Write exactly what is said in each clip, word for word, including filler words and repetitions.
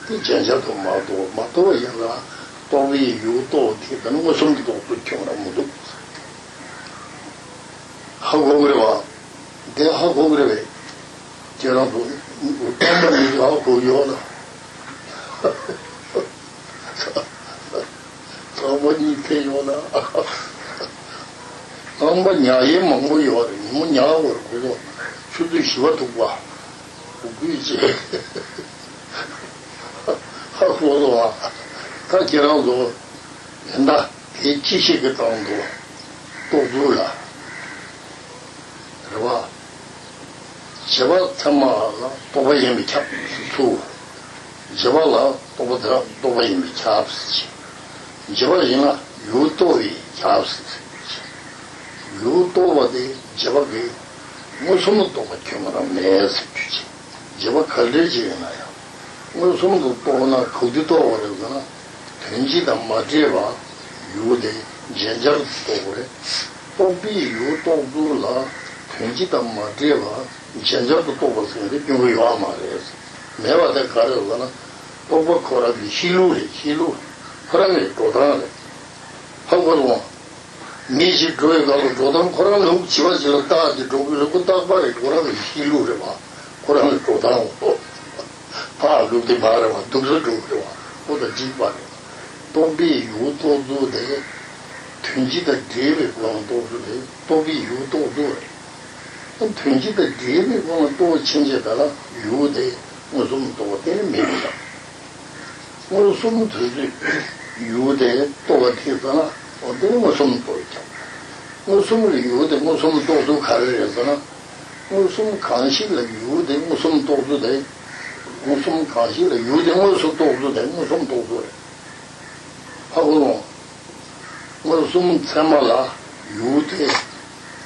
དེ་རྗེན་ཆ་དུ་མ་གཏོགས་མ་གཏོགས་ཡིན་ལ། རྟོག་པའི་ཡུལ་རྟོགས་དེ་ལྟར་མངོན་སུམ་གྱི་རྟོགས་ཚུལ་ཁྱོད་རང་མི་འདུག་ཧ་གོ་གི་རེད་བ། དེ་ཧ་གོ་གི་རེད་བས། ཁྱེད་རང་ཚོ་རྟོག་པ་ཉིད་ཀྱི་ཧ་གོ་ཡོད་ལ། རྟོག་པ་གཉིས་ཕན་ཡོད་ན། རྟོག་པ་ཉག་ཡེ་མང་པོ་ཡོད་རེད། ཉིན་མོ་ཉག་བར་དགོས་ལོ། ཆུ་ཚོད་བཞི་པ་ཐུག་པ། དགུ་བཅས། ཧ་གོ་སོང་ཨ། ད་ཁྱེད་རང་ཚོ་ཡིན་ད་དེ་ཅི་ཞིག་གི་སྟེང་དུ་རྟོགས་ཚུལ་ལ། རེད་བ། བྱས་པ་ཚད་མ་ལ་རྟོག་པ་ཡིན་པས་ཁྱབ་ཚུལ། བྱས་པ་ལ་རྟོག་པ་དེ་རྟོག་པ་ཡིན་པས་ཁྱབ་ཟེར། བྱས་པ་ཡིན་ན་ཡུལ་རྟོགས་པས་ཁྱབ་ཟེར། ཡུལ་རྟོགས་པ་དེ་བྱས་པ་གི་མངོན་སུམ་རྟོགས་པ་ཁྱོད་མ་རང་མེད་ཟེར་རྒྱུ་ཅིག་བྱས་པ་ག་འདྲ་ཅིག་ཡིན་ན་ཡང་། མངོན་སུམ་དུ་རྟོགས་ན་ག་དུས་རྟོགས་པ་རེད་ཟེར་ན། དོན་སྤྱི་དང་མ་འདྲེས་པ་ཡུལ་དེ་རྗེན་ཆ་དུ་རྟོགས་པ་རེད། རྟོག་པའི་ཡུལ་རྟོགས་ཚུལ་ལ་དོན་སྤྱི་དང་མ་འདྲེས་པ་རྗེན་ཆ་དུ་རྟོགས་པ་ཟེར་མཁན་དེ་སྐྱོན་གྱི་ཡོད་མ་རེད། མེད་པ་དེ་ག་རེ་ཟེར་ན། རྟོག་པ་ཁོ་རང་གི་གཤིས་ལུགས་རེད། གཤིས་ལུགས་ཁོ་རང་གི་འགྲོ་སྟངས་རེད། ཧ་གོ་སོང་ངམ། མི་ཞིག་འགྲོ་བའི་སྐབས་ལ་འགྲོ་སྟངས་ཁོ་རང་ལུག་བྱི་བ་ཞིག་ལ་རྟགས་ཀྱིས་འགྲོ་གི་རེད། ཁོ་རྟག་པ་རེད། ཁོ་རང་གི་གཤིས་ལུགས་རེད་བ། ཁོ་རང་གི་འགྲོ་སྟངས་འོ། ཕར་ལུག་དེ་མར་རེད་བ། འདུག་ས་འགྲོ་གི་རེད་བ། ཁོ་དང་འགྲིག་པ་རེད། རྟོག་པའི་ཡུལ་རྟོགས་ཚུལ་དེ། དོན་སྤྱི་དང་འདྲེས་པའི་སྒོ་ནས་རྟོགས་ཚུལ་དེ་རྟོག་པའི་ཡུལ་རྟོགས་ཚུལ་རེད། དོན་སྤྱི་དང་འདྲེས་པའི་སྒོ་ནས་རྟོགས་ཕྱིན་ཆད་ད་ལ་ཡུལ་དེ་མངོན་སུམ་རྟོགས་པ་གཏན་ནས་མེད་པ་དང་། མངོན་སུམ་དུས་ཚོད་ཡུལ་དེ་རྟོགས་པ་དེ་ཙམ་ལ་འོ་དེ་ནི་མངོན་སུམ་རྟོགས་ཀྱང་། མངོན་སུམ་ལ་ཡུལ་དེ་མངོན་སུམ་རྟོགས་ཚུལ་ག་རེ་རེད་ཟེར་ན། མངོན་སུམ་གང་ཞིག་ལ་ཡུལ་དེ་མངོན་སུམ་རྟོགས་ཚུལ་དེ། མངོན་སུམ་གང་ཞིག་ལ་ཡུལ་དེ་དངོས་སུ་རྟོགས་ཚུལ་དེ་མངོན་སུམ་རྟོགས་ཚུལ་རེད། ཧ་གོ་སོང་། མངོན་སུམ་ཚད་མ་ལ་ཡུལ་དེ་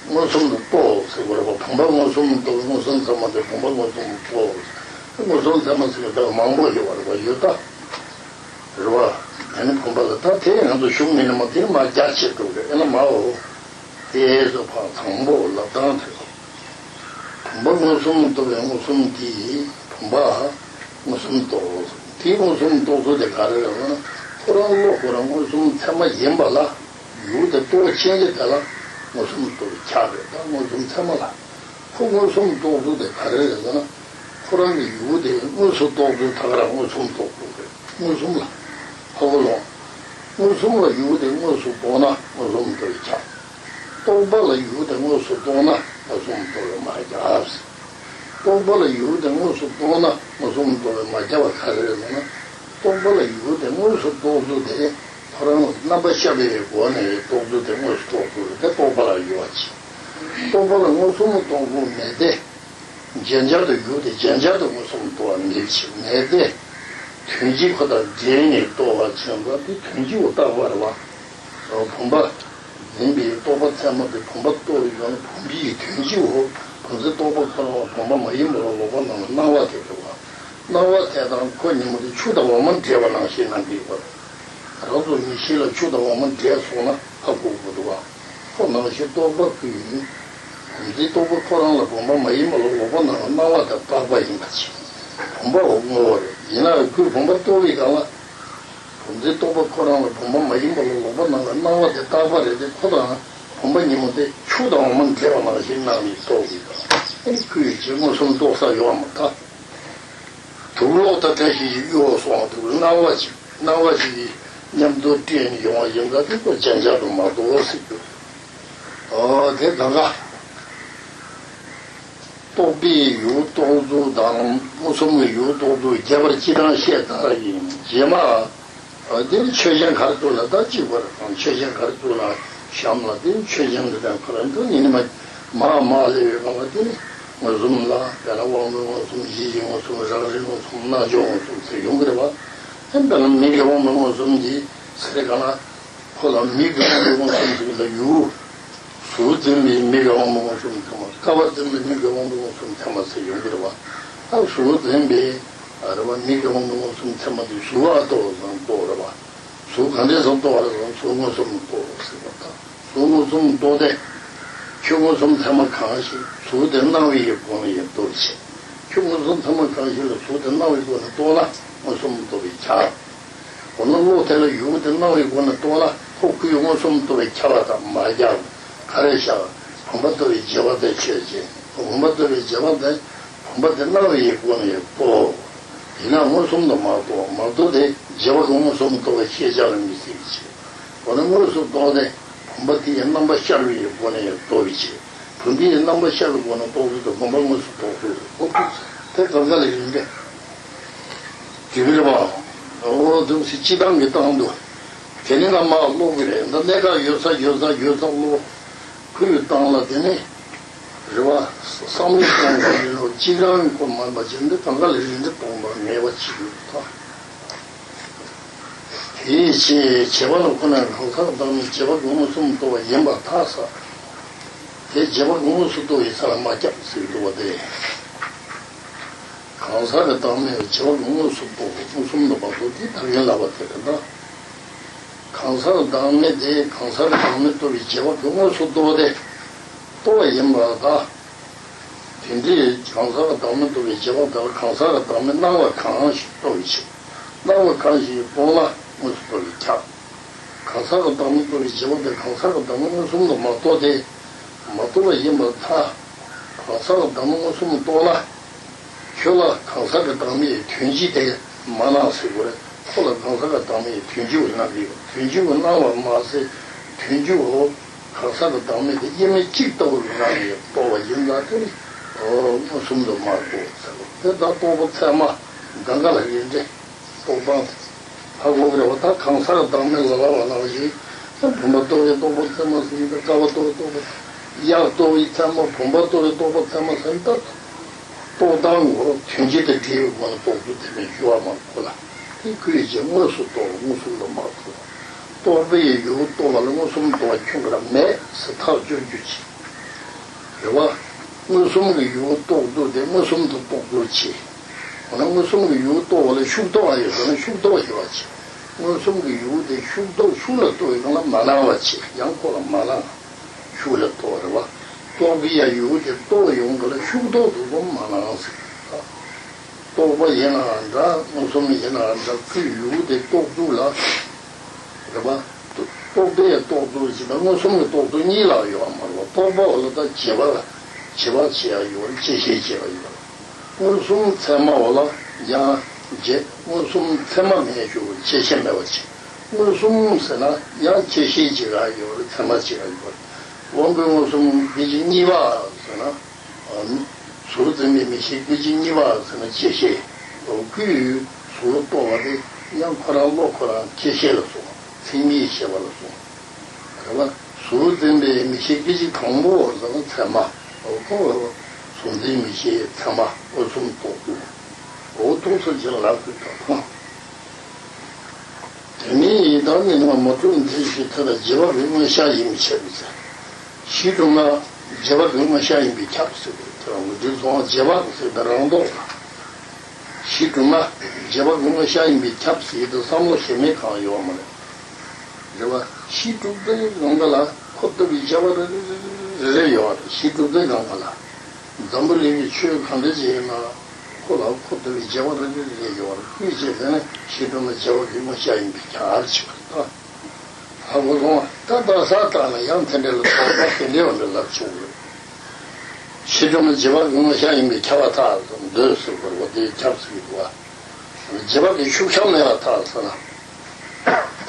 མངོན་སུམ་དུ་རྟོགས་ཟེར་བ་རེད་པ། བུམ་པ་མངོན་སུམ་དུ་རྟོགས། མངོན་སུམ་ཚད་མ་དེ་བུམ་པ་མངོན་སུམ་དུ་རྟོགས། མངོན་སུམ་ཚད་མ་ཟེར་བའི་སྐབས་མང་པོ་ཡོད་པ་རེད་པ། ཡོད་ད། རེད་པ། ད་ནི་བུམ་པ་ལ་ད་དེ་ང་ཚོ་ཞུགས་མིན་ན་མ་དེ་ནི་མ་རྒྱ་ཆེ་འགྲོ་གི་ཨེ་ན་མའོ། དེ་ཚོ་ཕར་དང་པོ་ལབ་སྟངས་དེ་ཚོ། བུམ་པ་མངོན་སུམ་རྟོགས་པའི་མངོན་སུམ་དེས་བུམ་པ་མངོན་སུམ་རྟོགས། དེའི་མངོན་སུམ་རྟོགས་ཚུལ་དེ་ག་རེ་རེད་ལབ་ན། ཁོ་རང་བློ་ཁོ་རང་མངོན་སུམ་ཚད་མ་ཡིན་པ་ལ་ཡུལ་དེ་རྟོགས་ཕྱིན་ཆད་དེ་ལ་མངོན་སུམ་རྟོགས་པས་ཁྱབ་རེད། ད་མངོན་སུམ་ཚད་མ་ལ་ཁོ་མངོན་སུམ་རྟོགས་ཚུལ་དེ་ག་རེ་རེད་ལབ་ན། ཁོ་རང་གི་ཡུལ་དེ་དངོས་སུ་རྟོགས་ཚུལ་ད་ག་རང་མངོན་སུམ་རྟོགས་ཚུལ་རེད། མངོན་སུམ་ལ། ཧ་གོ་སོང་། མངོན་སུམ་ལ་ཡུལ་དེ་དངོས་སུ་རྟོགས་ན་མངོན་སུམ་རྟོགས་པས་ཁྱབ། རྟོག་པ་ལ་ཡུལ་དེ་དངོས་སུ་རྟོགས་ན་མངོན་སུམ་རྟོགས་པས་མ་ཁྱབ། རྟོག་པ་ལ་ཡུལ་དེ་དངོས་སུ་རྟོགས་ན་མངོན་སུམ་རྟོགས་པས་མ་ཁྱབ་པ་ག་རེ་རེད་ཟེར་ན། རྟོག་པ་ལ་ཡུལ་དེ་དངོས་སུ་རྟོགས་ཚུལ་དེ་ཁོ་རང་རྣམ་པ་ཤར་བའི་སྒོ་ནས་རྟོགས་ཚུལ་དེ་དངོས་སུ་རྟོགས་ཚུལ་དེ་རྟོག་པ་ལ་ཡོད་པ་ཅིག་རྟོག་པ་ལ་མངོན་སུམ་རྟོགས་ཚུལ་མེད་དེ། རྗེན་ཆ་དུ་ཡུལ་དེ་རྗེན་ཆ་དུ་མངོན་སུམ་རྟོགས་པ་མེད་ཅིག་མེད་དེ། དོན་སྤྱི་ཁོ་དང་འབྲེལ་ནས་རྟོགས་པ་ཅན་པ་དེ་དོན་སྤྱི་འོ་རྟག་པ་རེད་པ། བུམ་པ་འཛིན་པའི་རྟོག་པ་ཚད་མ་དེ་བུམ་པ་རྟོགས་པའི་ཡོད་ན་བུམ་པའི་དོན་སྤྱི་འོ། བུམ་འཛིན་རྟོག་པ་ཁོ་རང་བ་བུམ་པ་མ་ཡིན་པ་ལ་ལོག་པར་སྣང་བ་སྣང་བ་དེ་རེད་པ། སྣང་བ་དེ་དང་ཁོ་གཉིས་པོ་དེ་ཆུ་དང་འོ་མ་འདྲེས་པ་ནང་བཞིན་སྣང་གི་ཡོད་པ་རེད། རང་ཚོ་མིག་ཤེས་ལ་ཆུ་དང་འོ་མ་འདྲེས་སོང་ན་ཧ་གོ་དགོས་འདུག་པ། ཁོ་ནང་བཞིན་རྟོག་པ་ཀུན་ཡིན། བུམ་འཛིན་རྟོག་པ་ཁོ་རང་ལ་བུམ་པ་མ་ཡིན་པ་ལ་ལོག་པར་སྣང་བ་སྣང་བ་དེ་རྟག་པ་ཡིན་པ་ཅིག་བུམ་པ་འོ་དངོས་པོ་རེད། ཡིན་ན་ཡང་ཁོས་བུམ་པ་རྟོགས་པའི་སྒང་ལ། བུམ་འཛིན་རྟོག་པ་ཁོ་རང་ལ་བུམ་པ་མ་ཡིན་པ་ལ་ལོག་པར་སྣང་བའི་སྣང་བ་དེ་རྟག་པ་རེད་དེ། ཁོ་དང་བུམ་པ་གཉིས་པོ་དེ་ཆུ་དང་འོ་མ་འདྲེས་པ་ནང་བཞིན་སྣང་ནས་རྟོགས་ཀྱི་དང་། ཨེ་ནི་ཁོའི་རྗེས་མངོན་སུམ་རྟོགས་ས་ཡོད་མ་ཐག་དུག་ལོག་ད་ལྟ་ཞིག་གཡུག་སོང་བ་དུག་སྣང་བ་ཞིག་སྣང་བ་ཞིག་གིས་མཉམ་དུ་སྤྲད་ནས་ཡོང་བ་ཡིན་ཙང་དེ་ཁོ་རྗེན་ཆ་དུ་མ་གཏོགས་ཟེར་རྒྱུ། ཨོ་དེ་གང་ག་རྟོག་པའི་ཡུལ་རྟོགས་ཚུལ་དང་མངོན་སུམ་གྱི་ཡུལ་རྟོགས་ཚུལ་ཁྱད་པར་སྤྱི་དང་བཤད་སྟངས་ཡིན། རྗེས་མ། འདིར་ཆོས་ཅན་ག་རེ་བཙུགས་ན་ད་གཅིག་པ་རེད། ཆོས་ཅན་ག་རེ་བཙུགས་ན་གཤམ་ལ་འདིར་ཆོས་ཅན་འདི་དང་ཁོ་རང་འདི་ཉིད་ནི་མ་མ་མ་ལས་ཡོད་པ་ལ་འདི་ནི་མངོན་སུམ་ལ་དེ་ལ་དབང་པོའི་མངོན་སུམ་གཞི་གི་མངོན་སུམ་རང་རིག་མངོན་སུམ་རྣལ་འབྱོར་མངོན་སུམ་ཟེར་ཡོང་གི་རེད་བ། ཨེ་འདི་ལ་མིག་གི་དབང་པོའི་མངོན་སུམ་གྱི་ཟེར་ག་ལ། ཁོ་ལ་མིག་གི་དབང་པོའི་མངོན་སུམ་ཟེར་ལ་ཡུལ། གཟུགས་འཛིན་པའི་མིག་གི་དབང་པོའི་མངོན་སུམ་ཚད་མ། སྐལ་བ་འཛིན་པའི་མིག་གི་དབང་པོའི་མངོན་སུམ་ཚད་མ་ཟེར་ཡོང་གི་རེད་བ། ད་གཟུགས་འཛིན་པའི་རེད་བ། མིག་གི་དབང་པོའི་མངོན་སུམ་ཚད་མ་དེ་གཟུགས་ཨ་རྟོགས་ཙམ་རྟོགས་རེད་བ། གཟུགས་ག་འདྲས་སུ་རྟོགས་རེད་ཙམ་གཟུགས་མངོན་སུམ་རྟོགས་ཟེར་བ་དང་། གཟུགས་མངོན་སུམ་རྟོགས་ཏེ། ཁྱོད་མངོན་སུམ་ཚད་མ་གང་ཞིག་གཟུགས་དེ་སྣང་བའི་སྒོ་ནས་ཡང་རྟོགས་ཤིང་། ཁྱོད་མངོན་སུམ་ཚད་མ་གང་ཞིག་ལ་གཟུགས་དེ་སྣང་བའི་སྒོ་ནས་རྟོགས་ན་མངོན་སུམ་རྟོགས་པས་ཁྱབ། འོ་ན་བློ་དེ་ལ་ཡུལ་དེ་སྣང་བའི་སྒོ་ནས་རྟོགས་ན་ཁོ་ཁོའི་མངོན་སུམ་རྟོགས་པས་ཁྱབ་པ་དང་མ་ཁྱབ། ག་རེ་བཞག་བུམ་པ་རྟོགས་པའི་རྗེས་དཔག་དེ་ཆོས་ཅན། བུམ་པ་རྟོགས་པའི་རྗེས་དཔག་དེ་བུམ་པ་དེ་སྣང་བའི་སྒོ་ནས་རྟོགས། ཡིན་ན་མངོན་སུམ་དུ་མ་རྟོགས། མ་རྟོགས་དེ་རྗེས་དཔག་གི་མངོན་སུམ་རྟོགས་པ་ཤེས་བྱ་ལ་མི་སྲིད་པའི་ཕྱིར། འོ་ན་མངོན་སུམ་རྟོགས་དེ་བུམ་པ་དེ་ཡི་རྣམ་པ་ཤར་བའི་སྒོ་ནས་རྟོགས་པའི་ཕྱིར། བུམ་པའི་རྣམ་པ་ཤར་བའི་སྒོ་ནས་རྟོགས་ཚུལ་དེ་བུམ་པ་མངོན་སུམ་རྟོགས་ཚུལ་དེ་གང་ག་ལ་ཡིན་ཏེ། དེ་རེད་པ། འོ་དུ་སི་སྤྱི་བཏང་གི་སྟེང་དུ། དེ་ནི་ང་མ་ཀློག་གི་རེད། འདི་གནད་འགག་ཡོད་ས་ཡོད་ས་ཡོད་ས་ཀློག་ཁུལ་བཏང་ལ་དེ་ནི། རེད་པ། བསམ་བློ་གཏོང་དགོས་ཡོད་ལོ་གཅིག་རང་གི་སྐོར་མ་ཡིན་པ་ཅིག་འདི་གང་ག་ལ་རིན་འདི་གཏོང་བ་ངེས་པ་ཅིག་ཡོད་ད། དེའི་ཕྱིར་བྱས་པ་ལ་ཁོ་ན་གང་ཟག་བདག་མེད་བྱས་པ་གི་མངོན་སུམ་རྟོགས་པ་ཡིན་པར་ཐལ་ཟེར། དེ་བྱས་པ་གི་མངོན་སུམ་རྟོགས་པའི་ས་ལ་མ་ཁྱབ་ཟེར་འདུག་པ་དེ། གང་ཟག་གི་བདག་མེད་བྱས་པ་གི་མངོན་སུམ་རྟོགས་པ་མངོན་སུམ་རྟོགས་པ་དེ་ད་གིན་ལབ་པ་དེ་རེད་ད། གང་ཟག་གི་བདག་མེད་དེ་གང་ཟག་གི་བདག་མེད་རྟོགས་པའི་བྱས་པ་གི་མངོན་སུམ་རྟོགས་པ་དེ་རྟོགས་པ་ཡིན་པར་ཐལ། དེ་འདྲའི་གང་ཟག་གི་བདག་མེད་རྟོགས་པའི་བྱས་པ་དེ་ལ་གང་ཟག་གི་བདག་མེད་སྣང་བ་གང་ཞིག་རྟོགས་པའི་ཕྱིར། སྣང་བ་གང་ཞིག་རྟོགས་ན་མངོན་སུམ་རྟོགས་པས་ཁྱབ། གང་ཟག་གི་བདག་མེད་རྟོགས་པའི་བྱས་པ་དེ་གང་ཟག་གི་བདག་མེད་མངོན་སུམ་དུ་མ་རྟོགས་ཏེ། མ་རྟོགས་པ་ཡིན་པར་ཐལ། གང་ཟག་གི་བདག་མེད་མངོན་སུམ་དུ་རྟོགས་ན། ཁྱོད་ལ་གང་ཟག་གི་བདག་མེད་དོན་སྤྱི་དེ་མ་སྣང་ཟེར་དགོས་རེད། ཁོ་ལ་གང་ཟག་གི་བདག་མེད་དོན་སྤྱི་བོ་སྣང་གི་ཡོད། དོན་སྤྱི་བོ་སྣང་བ་མ་ཟད་དོན་སྤྱི་བོ་གང་ཟག་གི་བདག་མེད་དེ་དབྱེར་མེད་གཅིག་ལྟ་བུར་སྣང་ནས་རྟོགས་པ་ཡིན་ཙང་དེ་ནི་མངོན་སུམ་དུ་མ་རྟོགས་ཟེར་བ་དེ་ལྟར་རྟོགས་པ་ཚད་མ་གང་ག་ལ་ཡིན་ཏེ། རྟོགས་པ་ཧ་གོ་གི་རེད་བ། ད་གང་ཟག་གི་བདག་མེད་ལ་ལབ་པ་ནང་བཞིན་བུམ་པ་རྟོགས་པའི་རྟོགས་པ་ཚད་མ་ཟེར་ཡིན་ད། ཀ་བ་རྟོགས་པའི་རྟོགས་པ། གཡག་རྟོགས་པའི་ཚད་མ། བུམ་པ་རྟོགས་པའི་རྟོགས་པ་ཚད་མ་ཟེར་ཡིན་ད། རྟོགས་སྟངས་ངོ་དོན་སྤྱི་དང་འབྲེལ་བའི་སྒོ་ནས་རྟོགས་ཚུལ་དེ་མིན་ཞུ་བ་མ་གོ་ལ། དེ་ཁུལ་གྱིས་མངོན་སུམ་རྟོགས་མངོན་སུམ་དུ་མ་རྟོགས། རྟོག་པའི་ཡུལ་རྟོགས་པ་ལ་མངོན་སུམ་རྟོགས་པ་ཁྱོན་ག་ལ་མེད་ཟེར་ཐག་གཅོད་རྒྱུ་ཅིག་རེད་བ། མངོན་སུམ་གྱི་ཡུལ་རྟོགས་ཚུལ་དེ་མངོན་སུམ་དུ་རྟོགས་ཚུལ་ཅིག་འོ་ན་མངོན་སུམ་གྱི་ཡུལ་རྟོགས་པ་ལ་ཤུགས་རྟོགས་པ་ཡོད་ཟེར་ན་ཤུགས་རྟོགས་པ་ཡོད་པ་ཅིག་མངོན་སུམ་གྱི་ཡུལ་དེ་ཤུགས་རྟོགས་ཤུགས་ལ་རྟོགས་ཡོང་ལ་མ་སྣང་བ་ཅིག་ཡང་ཁོ་ལ་མ་སྣང་། ཤུགས་ལ་རྟོགས་རེད་བ། རྟོག་པའི་ཡུལ་དེ་རྟོགས་ཡོང་གི་ལ་ཤུགས་རྟོགས་དུ་ལོ་མ་སྣང་ཟེར། རྟོག་པ་ཡིན་ན་འདྲ་མངོན་སུམ་ཡིན་ན་འདྲ་ཁོའི་ཡུལ་དེ་རྟོགས་ཚུལ་ལ། རེད་བ། རྟོག་པའི་རྟོགས་ཚུལ་གཅིག་དང་མངོན་སུམ་གྱི་རྟོགས་ཚུལ་གཉིས་ལ་ཡོད་མ་རེད་བ། རྟོག་པ་བ་ལ་ད་བྱེད་པ་བྱེད་པ་བྱེད་ཡ་ཡོད་རེད། བྱེད་ཤེས་བྱེད་པ་ཡོད་རེད། མངོན་སུམ་ཚད་མ་བ་ལ་ཡང་བྱེད་མངོན་སུམ་ཚད་མ་མེད་ཞུ་བྱེད་ཤེས་མེད་པ་བྱེད། མངོན་སུམ་ཟེར་ན་ཡང་བྱེད་ཤེས་བྱེད་ཡ་ཡོད་རེད། ཚད་མ་བྱེད་ཡ་ཡོད་རེད། དབང་པོའི་མངོན་སུམ་སྐད་ཅིག་གཉིས་པ་ཟེར་ན། གཟུགས་འཛིན་པའི་མིག་ཤེས་སྐད་ཅིག་གཉིས་པ་ཟེར་ན་བྱེད་ཤེས། ཁོའི་གཟུགས་ལ་རྟོག་པ་དེ་ཡང་ཁོ་རང་བློ་ཁོ་རང་བྱེད་ཤེས་ལ་སོགས་མཚན་ཉིད་ཤེས་པ་ལ་སོགས། རེད་བ། གཟུགས་འཛིན་པའི་མིག་ཤེས་སྐད་ཅིག་དང་པོ་ཟེར་ན་ཚད་མ། ཁོ་གཟུགས་འཛིན་མིག་ཤེས་ཚད་མ་མངོན་སུམ་རྟོགས་ཚུལ། འོ་ཐུགས་སུ་ཆེ་ལ་ལབ་དགོས་ད་ཐང་། དེ་མིན་ཡིན་དང་ནི་ང་མ་གྲུབ་འདི་ཞེས་ཐ་ན་རྗེས་དཔག་གི་དངོས་ཤར་ཡིན་མི་ཆད་པའི་ཚེ། གཞི་གྲུབ་ན་རྗེས་དཔག་གི་དངོས་ཤར་ཡིན་པས་ཁྱབ་ཟེར་དུས་དེ་རང་གི་འདི་སོང་རྗེས་དཔག་ཟེར་ཏེ་རང་ལྡོག་ལ། གཞི་གྲུབ་ན་རྗེས་དཔག་གི་དངོས་ཤར་ཡིན་པས་ཁྱབ་ཟེར་དུས་བསམ་བློ་གཞན་མེད་གང་ཡོད་མ་རེད། རེད་བ། གཞི་གྲུབ་དེ་རང་ག་ལ་ཁོ་ལྟ་བུའི་རྗེས་དཔག་རེ་རེ་རེ་རེ་ཡོད་རེད། གཞི་གྲུབ་དེ་རང་ག་ལ། འཛམ་བུ་གླིང་གི་ཆོས་གང་འདྲ་ཅིག་ཡིན་ན། ཁོ་ལ་ཁོ་ལྟ་བུའི་རྗེས་དཔག་རེ་རེ་རེ་ཡོད་རེད། ཁོས་བྱས་ཟེར་ན་གཞི་གྲུབ་ན་རྗེས་དཔག་གི་དངོས་ཤར་ཡིན་པས་ཁྱབ་ཆེ་བ་རེད་ད། ཧ་གོ་སོང་བ། ད་ད་ས་དང་ལ་ཡང་དེ་འདྲ་ལ་ཐོག་པ་དེ་འདྲའི་འོ་འདྲ་ལབ་ཆོག་གི་རེད། གཞི་གྲུབ་ན་རྗེས་དཔག་གི་དངོས་ཤར་ཡིན་པས་ཁྱབ་པར་ཐལ་ཟེར་འདོད་ཟེར་དགོས་རེད་བ། དེ་ཁྱབ་ཟེར་གི་འདུག་བ། རྗེས་དཔག་གི་ཤུགས་ཁྱབ་མེད་པར་ཐལ་ཟེར་ན།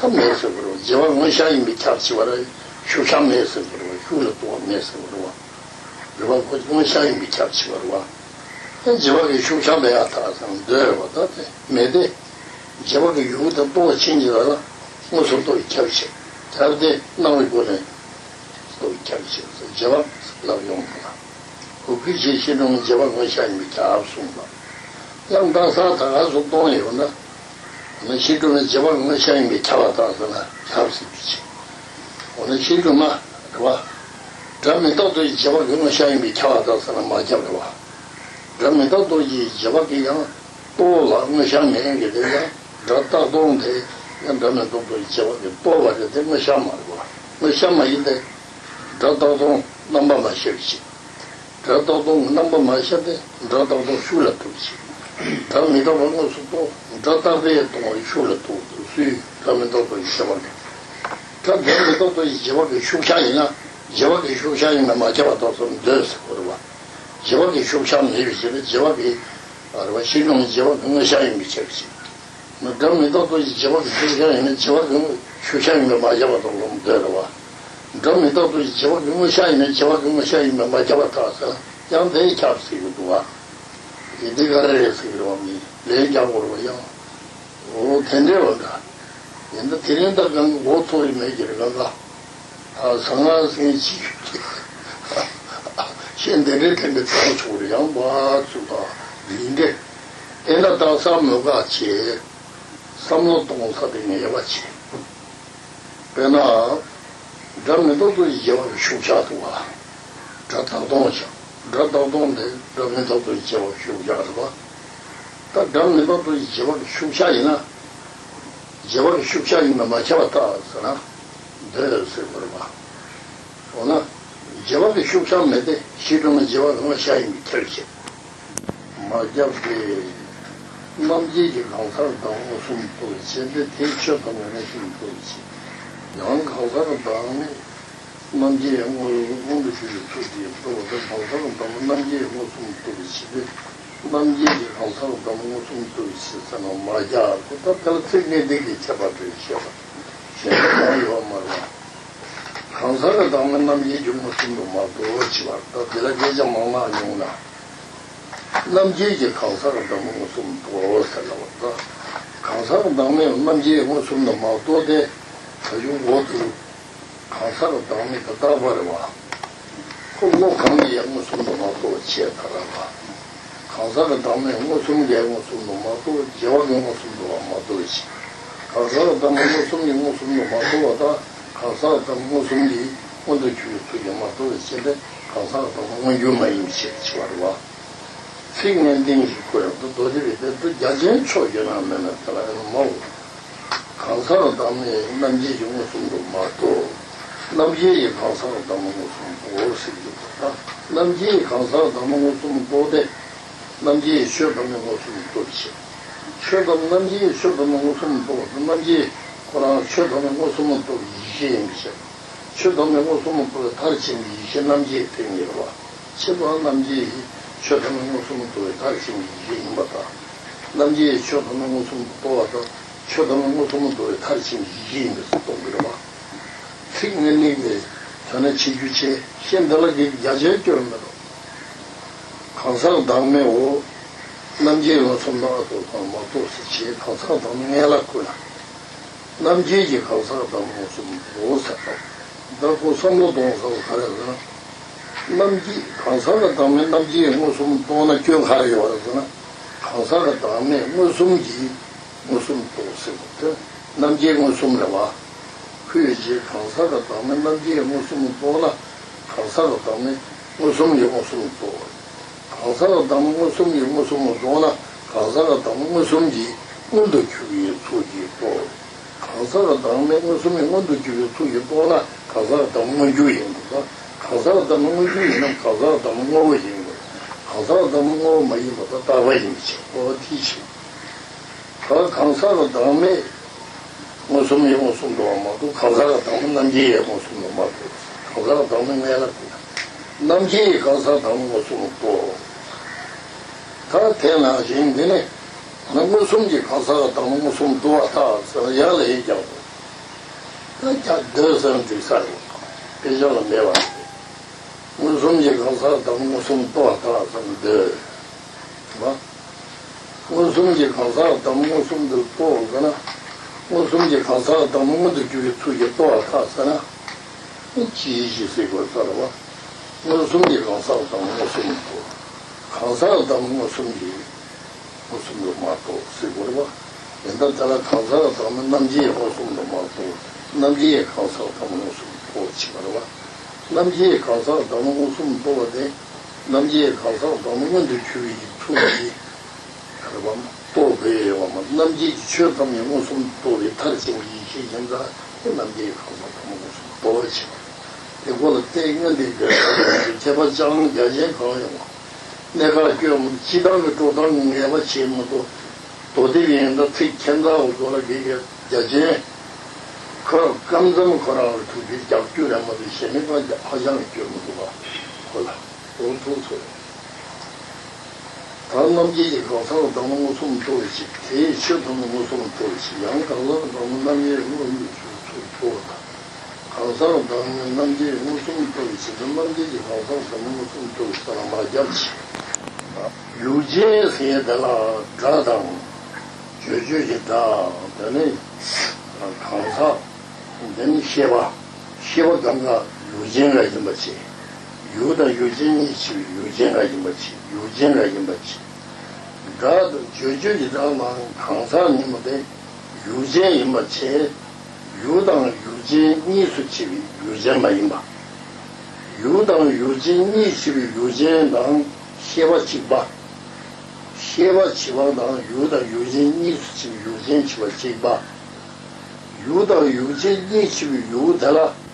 ད་མེད་ཟེར་དགོས་རེད་བ། རྗེས་དཔག་དངོས་ཤར་ཡིན་པས་ཁྱབ་ཆེ་བ་རེད། ཤུགས་ཁྱབ་མེད་ཟེར་དགོས་རེད་བ། ཤུགས་ལ་རྟོགས་པ་མེད་ཟེར་དགོས་རེད་བ། རེད་བ། ཁོ་དངོས་ཤར་ཡིན་པས་ཁྱབ་ཆེ་བ་རེད་བ། ད་རྗེས་དཔག་གི་ཤུགས་ཁྱབ་མེད་པར་ཐལ་ཟེར་ན་འདོད་རེད་བ། ད་དེ་མེད་དེ། རྗེས་དཔག་གི་ཡུལ་དེ་རྟོགས་ཕྱིན་གྱི་ལ་ལ་མངོན་སུམ་རྟོགས་ཀྱི་ཁྱབ་བྱེད། ཁྱབ་དེ་སྣང་བའི་སྒོ་ནས་རྟོགས་ཀྱི་ཁྱབ་བྱེད་ཟེར་རྗེས་དཔག་ལབ་ཡོང་གི་ལ། ཁོ་ཁུལ་བྱེད་ཤེས་སྒྲུབ་རྗེས་དཔག་དངོས་ཤར་ཡིན་པས་ཁྱབ་གསུངས་ལ། ཡང་ད་ས་ད་ག་སོགས་སྟོང་ཡོད་ན། ན་ཤེས་སྒྲུབ་ན་རྗེས་དཔག་དངོས་ཤར་ཡིན་པས་ཁྱབ་པར་ཐལ་ཟེར་ན་ཁྱབ་ཟེར་རྒྱུ་ཅིག་འོ་ན་ཤེས་སྒྲུབ་ན་རེད་བ། སྒྲ་མི་རྟག་སྟོང་གི་རྗེས་དཔག་གི་དངོས་ཤར་ཡིན་པས་ཁྱབ་པར་ཐལ་ཟེར་ན་མ་ཁྱབ་རེད་བ། སྒྲ་མི་རྟག་སྟོང་གི་རྗེས་དཔག་གི་ཡང་རྟོགས་ལ་དངོས་ཤར་མེད་ཀྱི་དེ་ཡང་སྒྲ་རྟག་སྟོང་དེ་ཡང་སྒྲ་མི་རྟག་སྟོང་གི་རྗེས་དཔག་གི་རྟོགས་པ་རེད་དེ་དངོས་ཤར་མ་རེད་བ། དངོས་ཤར་མ་ཡིན་ཏེ། སྒྲ་རྟག་སྟོང་རྣམ་པ་མ་ཤེས་པ་ཞིག་སྒྲ་རྟག་སྟོང་གི་རྣམ་པ་མ་ཤར་ཏེ། སྒྲ་རྟག་སྟོང་ཤུགས་ལ་ཐུག་ཅིང་། སྒྲ་མི་རྟག་པ་དངོས་སུ་སྟོང་། སྒྲ་རྟག་པས་སྟོང་བའི་ཤུགས་ལ་ཐུག་ཏུ་སུའི་སྒྲ་མི་རྟག་སྟོང་གི་ཤེས་པ་འགྲོ། ད་སྒྲ་མི་རྟག་སྟོང་གི་བྱེད་པ་གི་ཤུགས་ཤར་ཡིན་ན། བྱེད་པ་གི་ཤུགས་ཤར་ཡིན་པས་མ་ཁྱབ་པ་རྟོགས་སམ་འདོད་ཟེར་བ་རེད་བ། བྱེད་པ་གི་ཤུགས་ཤར་མེད་པའི་ཕྱིར། བྱེད་པ་གི་ཨ་རེད་བ། ཕྱིར་འབྱུང་བྱེད་པ་གི་དངོས་ཤར་ཡིན་པའི་ཕྱིར་ཞེས། སྒྲ་མི་རྟག་སྟོང་གི་བྱེད་པ་གི་ཤུགས་ཤར་ཡིན་ན། བྱེད་པ་གི་ཤུགས་ཤར་ཡིན་པས་མ་ཁྱབ་པ་རྟོགས་སམ་འདོད་རེད་བ། སྒྲ་མི་རྟག་སྟོང་གི་བྱེད་པ་གི་དངོས་ཤར་ཡིན་ན། བྱེད་པ་གི་དངོས་ཤར་ཡིན་པས་མ་ཁྱབ་པ་རྟོགས་ཟེར་ན། ཡང་དེ་ཁྱབ་ཟེར་གི་འདུག་བ། དེ་འདི་ག་རེ་རེད་ཟེར་གི་རེད་བ། མི་ལན་རྒྱག་དགོས་རེད་བ་ཡང་། འོ་དེ་འདྲ་བ་འདྲ། ཡིན་ད་དེ་རིང་ད་གང་གི་མགོ་ཐོག་ཡི་མེད་ཀྱི་རེད་གང་ག་ད་ཟང་ངེ་ཟིང་ཅིག་ཤེས་འདི་འདྲའི་དེ་འདྲའི་ཚང་ཆོག་རེད་ཡང་བ་ཚུགས་པ་ཡིན་ཏེ། དེ་འདྲ་དག་ས་མོས་ག་བྱེད། བསམ་བློ་གཏོང་ས་དེ་ངེས་པ་བྱེད། དཔེར་ན། སྒྲ་མི་རྟག་སྟོང་གི་བྱེད་པ་གི་ཤུགས་ཤར་འདུག་བ། སྒྲ་རྟག་སྟོང་ཞིག་སྒྲ་རྟག་སྟོང་དེ་སྒྲ་མི་རྟག་སྟོང་གི་བྱེད་པ་གི་ཤུགས་ཤར་རེད་བ། ད་སྒྲ་མི་རྟག་སྟོང་གི་བྱེད་པ་གི་ཤུགས་ཤར་ཡིན་ན། བྱེད་པ་གི་ཤུགས་ཤར་ཡིན་པས་མ་ཁྱབ་པ་རྟོགས་ཟེར་ན། འདོད་ཟེར་དགོས་རེད་བ། འོ་ན། བྱེད་པ་གི་ཤུགས་ཤར་མེད་དེ། ཕྱིར་འབྱུང་བྱེད་པ་གི་དངོས་ཤར་ཡིན་པའི་ཕྱིར་ཞེས། མ་ཁྱབ་སྟེ། རྣམ་འབྱེད་ཀྱི་གང་ཟག་དང་མངོན་སུམ་རྟོགས་པའི་ཕྱིར་ཏེ། དེའི་ཆོས་ཐམས་ཅད་མངོན་སུམ་རྟོགས་པའི་ཕྱིར། ཡང་གང་ཟག་དང་ནི། རྣམ་འབྱེད་མངོན་མངོན་དུ་གྱུར་པའི་ཚུལ་གྱིས་རྟོགས་པ་དང་། གང་ཟག་དང་རྣམ་འབྱེད་མངོན་སུམ་རྟོགས་པའི་ཕྱིར་ཏེ། རྣམ་འབྱེད་ཀྱི་གང་ཟག་དང་མངོན་སུམ་རྟོགས་པའི་ཕྱིར་ཟེར་ན་མ་ཁྱབ་པ། ད་དེ་ལ་ཚིག་གནད་བརྡེག་གི་ཁྱད་པར་དེ་བཤད་པ་གཞན་དུ་མ་ཡོད་མ་རེད་བ། གང་ཟག་གི་བདག་མེད་རྣམ་འབྱེད་ཀྱི་མངོན་སུམ་དུ་མ་རྟོགས་ཅེས་པ། ད་དེ་ལ་སྐད་ཆ་མང་ན་ཉུང་ན། རྣམ་འབྱེད་ཀྱི་གང་ཟག་གི་བདག་མེད་མངོན་སུམ་དུ་རྟོགས་ཟེར་ལབ་པ་དང་། གང་ཟག་གི་བདག་མེད་རྣམ་འབྱེད་མངོན་སུམ་དུ་མ་རྟོགས་ཏེ། ད་གཞུང་འོག་ཏུ། གང་ཟག་གི་བདག་མེད་དུ་བཏགས་པ་རེད་བ། ཁོ་བློ་གང་གིས་ཡང་མངོན་སུམ་དུ་མ་རྟོགས་པའི་ཕྱིར་ད་རེད་བ། གང་ཟག་གི་བདག་མེད་མངོན་སུམ་གྱིས་མངོན་སུམ་དུ་མ་རྟོགས། བྱས་པ་གིས་མངོན་སུམ་དུ་མ་རྟོགས་པའི་ཕྱིར། གང་ཟག་གི་བདག་མེད་མངོན་སུམ་གྱིས་མངོན་སུམ་དུ་མ་རྟོགས་པ་དང་། གང་ཟག་གི་བདག་མེད་མངོན་སུམ་གྱིས་མངོན་དུ་གྱུར་པའི་ཚུལ་གྱིས་མ་རྟོགས་པའི་ཕྱིར་ཏེ། གང་ཟག་གི་བདག་མེད་མངོན་གྱུར་མ་ཡིན་པའི་ཕྱིར་ཞེས་པ་རེད་བ། ཚིག་ངན་ཏིང་ཞིག་ཁོ་ཡང་དུ་མདོ་སྡེ་པའི་དེ་དུ་རྒྱ་ཆེན་ཕྱོགས་བརྒྱུད་ན་མེད་ན་དེ་ལ་ཨེ་ན་མའོ། གང་ཟག་གི་བདག་མེད་རྣམ་འབྱེད་ཀྱིས་མངོན་སུམ་དུ་མ་རྟོགས། རྣམ་འབྱེད་ཀྱིས་གང་ཟག་གི་བདག་མེད་མངོན་སུམ་དུ་རྟོགས་ཟེར་གྱི་འདུག་ད། རྣམ་འབྱེད་ཀྱིས་གང་ཟག་གི་བདག་མེད་མངོན་སུམ་དུ་རྟོགས་ཏེ། རྣམ་འབྱེད་ཀྱིས་ཆོས་བདག་མེད་མངོན་སུམ་དུ་རྟོགས་པའི་ཕྱིར། ཆོས་བདག་རྣམ་འབྱེད་ཀྱིས་ཆོས་བདག་མེད་མངོན་སུམ་དུ་རྟོགས་པ་དང་། རྣམ་འབྱེད་ཁོ་རང་ཆོས་བདག་མེད་མངོན་སུམ་དུ་རྟོགས་པའི་ཡེ་ཤེས་ཡིན་པའི་ཕྱིར། ཆོས་བདག་མེད་མངོན་སུམ་དུ་རྟོགས་པའི་མཐར་ཕྱིན་པའི་ཡེ་ཤེས་རྣམ་འབྱེད་དེ་ཉིད་རེད་བ། ཕྱིར་དུ་རྣམ་འབྱེད་ཀྱིས་ཆོས་ཐམས་ཅད་མངོན་སུམ་དུ་རྟོགས་པའི་མཐར་ཕྱིན་པའི་ཡེ་ཤེས་ཡིན་པ་དང་། རྣམ་འབྱེད་ཀྱིས་ཆོས་ཐམས་ཅད་མངོན་སུམ་དུ་རྟོགས་པ་དང་། ཆོས་ཐམས་ཅད་མངོན་སུམ་དུ་རྟོགས་པའི་མཐར་ཕྱིན་པའི་ཡེ་ཤེས་ཡིན་པས་སུ་སྟོན་དགོས་རེད་བ། ཚིག་ངན་ནི་ནི་དོན་ན་ཆེ་རྒྱུ་ཆེ་ཤེས་འདི་ལ་གི་རྒྱ་ཆེར་སྐྱོན་མེད་དོ། གང་ཟག་བདག་མེད་འོ། རྣམ་འབྱེད་མངོན་སུམ་དུ་ཨ་རྟོགས་དང་མ་རྟོགས་སུ་བྱེད། གང་ཟག་བདག་མེད་ངན་ལ་བཀོད་ན། རྣམ་འབྱེད་ཀྱིས་གང་ཟག་བདག་མེད་མངོན་སུམ་དུ་རྟོགས་ཟེར་ཏོ། ད་ཁོ་བསམ་བློ་གཏོང་ས་ག་རེ་ཟེར་ན། རྣམ་འབྱེད་གང་ཟག་གི་བདག་མེད་རྣམ་འབྱེད་མངོན་སུམ་རྟོགས་ན་སྐྱོན་ག་རེ་ཡོད་རེད་ཟེར་ན། གང་ཟག་གི་བདག་མེད་མངོན་སུམ་གྱིས་མངོན་སུམ་རྟོགས་ཟེར་བ་དེ་རྣམ་འབྱེད་མངོན་སུམ་རེད་བ། ཁོའི་རྗེས་གང་ཟག་གི་བདག་མེད་རྣམ་འབྱེད་མངོན་སུམ་རྟོགས་ན་གང་ཟག་གི་བདག་མེད་མངོན་སུམ་གྱིས་མངོན་སུམ་རྟོགས། གང་ཟག་གི་བདག་མེད་མངོན་སུམ་གྱིས་མངོན་སུམ་རྟོགས་ན་གང་ཟག་གི་བདག་མེད་མངོན་སུམ་གྱིས་མངོན་དུ་གྱུར་པའི་ཚུལ་གྱིས་རྟོགས། གང་ཟག་གི་བདག་མེད་མངོན་སུམ་གྱིས་མངོན་དུ་གྱུར་པའི་ཚུལ་གྱིས་རྟོགས་ན་གང་ཟག་གི་བདག་མེད་མངོན་གྱུར་ཡིན་དགོས། གང་ཟག་གི་བདག་མེད་མངོན་གྱུར་ཡིན་ན་གང་ཟག་གི་བདག་མེད་དངོས་པོ་ཡིན་དགོས། གང་ཟག་གི་བདག་མེད་དངོས་པོ་མ་ཡིན་པ་དང་རྟག་པ་ཡིན་པའི་ཕྱིར་རོ། དེའི་ཕྱིར། ད་གང་ཟག་གི་བདག་མེད་མངོན་སུམ་ཡིས་མངོན་སུམ་དུ་བ་མ་གཏོགས་གང་ཟག་གི་བདག་མེད་རྣམ་འབྱེད་ཡིས་མངོན་སུམ་དུ་མ་གཏོགས། གང་ཟག་གི་བདག་མེད་ངན་ལ་རྣམ་འབྱེད་ཡིས་གང་ཟག་བདག་མེད་མངོན་སུམ་དུ་རྟོགས། ད་དེ་ནང་བཞིན་འདི་ནི་མངོན་སུམ་གྱིས་གང་ཟག་གི་བདག་མེད་མངོན་སུམ་དུ་བ་ལྟ་ཟེར་ན་ཡར་ལ་ཡིག་རྒྱག་དགོས། ད་རྒྱག་འདོད་ཟེར་ན་འགྲིག་ས་རེད། དཔེ་ཆ་ལ་མེད་པ་རེད། མངོན་སུམ་གྱིས་གང་ཟག་གི་བདག་མེད་མངོན་སུམ་དུ་བ་ལྟ་ཟེར་ན་འདོད། མངོན་སུམ་གྱིས་གང་ཟག་གི་བདག་མེད་མངོན་སུམ་དུ་རྟོགས་ཟེར་ན། མངོན་སུམ་གྱིས་གང་ཟག་གི་བདག་མེད་མངོན་དུ་གྱུར་པའི་ཚུལ་གྱིས་རྟོགས་པར་ཐལ་ཟེར་ན། ཅི་ཞིག་ཟེར་དགོས་ས་རེད་བ། མངོན་སུམ་གྱིས་གང་ཟག་གི་བདག་མེད་མངོན་སུམ་དུ་རྟོགས། གང་ཟག་གི་བདག་མེད་མངོན་སུམ་གྱིས་མངོན་སུམ་དུ་མ་རྟོགས་ཟེར་དགོས་རེད་བ། ཡིན་ད་དེ་ལ་གང་ཟག་གི་བདག་མེད་རྣམ་འབྱེད་མངོན་སུམ་དུ་མ་རྟོགས། རྣམ་འབྱེད་གང་ཟག་གི་བདག་མེད་མངོན་སུམ་དུ་རྟོགས་བྱེད་པ་རེད་བ། རྣམ་འབྱེད་གང་ཟག་གི་བདག་མེད་མངོན་སུམ་དུ་རྟོགས་པ་དེ། རྣམ་འབྱེད་གང་ཟག་གི་བདག་མེད་མངོན་དུ་གྱུར་པའི་ཚུལ་གྱིས། རེད་བ། རྟོགས་པའི་ཡོད་པ་མ་རྣམ་འབྱེད་ཀྱི་ཆོས་ཐམས་ཅད་མངོན་སུམ་དུ་རྟོགས་པའི་མཐར་ཕྱིན་པའི་ཡེ་ཤེས་ཀྱི་མཚན་དེ་རྣམ་འབྱེད་གང་ཟག་གི་བདག་མེད་མངོན་སུམ་དུ་རྟོགས་པར་བྱེད་པ། དེ་ཁོ་ལ་བརྟེན་ངན་དེ་བརྗོད་པ་ཁྱད་པར་ཅང་རྒྱ་ཆེན་གང་ཡོང་བ། གནད་འགག་སྐྱོན་མི་སྤྱི་བཏང་གི་དཀྲོག་སྟངས་ངེས་པ་བྱེད་མི་ཐུབ། མདོ་དེབ་ཡིན་ན་ཚིག་ཁྱད་མཚར་བ་དགོས་ལ་དགེ་རྒན་རྒྱ་ཆེན། ཁོ་སྐབས་མཚམས་ཁོ་རང་ལ་ཐུག་པའི་རྒྱག་རྒྱུ་རེད་མ་གཏོགས་གཞན་མི་གང་ཧ་ཅང་སྐྱོན་མི་འདུག་ག་ཁོ་ལ་དོན་ཐུག་ཚོད། ད་རྣམ་རྒྱལ་གྱི་གང་ཟག་དང་མངོན་སུམ་རྟོགས་ཤིག་དེའི་ཕྱིར་དུ་མངོན་སུམ་རྟོགས་ཤིག་ཡང་གང་ཟག་དང་རྣམ་རྒྱལ་མངོན་སུམ་རྟོགས་དང་། གང་ཟག་དང་རྣམ་རྒྱལ་མངོན་སུམ་རྟོགས་ཤིག་རྣམ་རྒྱལ་གྱི་གང་ཟག་དང་མངོན་སུམ་རྟོགས་ཤིག་ལ་མ་རྒྱབ་ཅིག་ཡུལ་ཅན་ཟེར་དེ་ལ་སྒྲ་དང་། བརྗོད་བྱ་གི་སྒྲ་དེ་ནི་གང་ཟག་དེ་ནི་ཤེས་པ། ཤེས་པ་གང་ག་ཡུལ་ཅན་འགའ་ཡིན་པ་བྱས། ཡུལ་དང་ཡུལ་ཅན་གཉིས་ཕྱེ་བའི་ཡུལ་ཅན་འགའ་ཡིན་པ་བྱས། ཡུལ་ཅན་འགའ་ཡིན་པ་བྱས། སྒྲ་དང་བརྗོད་བྱ་གི་སྒྲ་ནང་གང་ཟག་ཉིད་མ་དེ་ཡུལ་ཅན་ཡིན་པ་བྱས། ཡུལ་དང་ཡུལ་ཅན་གཉིས་སུ་ཕྱེ་བའི་ཡུལ་ཅན་མ་ཡིན་པ། ཡུལ་དང་ཡུལ་ཅན་གཉིས་ཕྱེ་བའི་ཡུལ་ཅན་དང་ཤེས་པ་གཅིག་པ། ཤེས་པ་བྱེད་པ་དང་ཡུལ་དང་ཡུལ་ཅན་གཉིས་སུ་ཕྱེ་བའི་ཡུལ་ཅན་བྱེད་པ་གཅིག་པ། ཡུལ་དང་ཡུལ་ཅན་གཉིས་ཕྱེ་བའི་ཡུལ་དེ་ལ་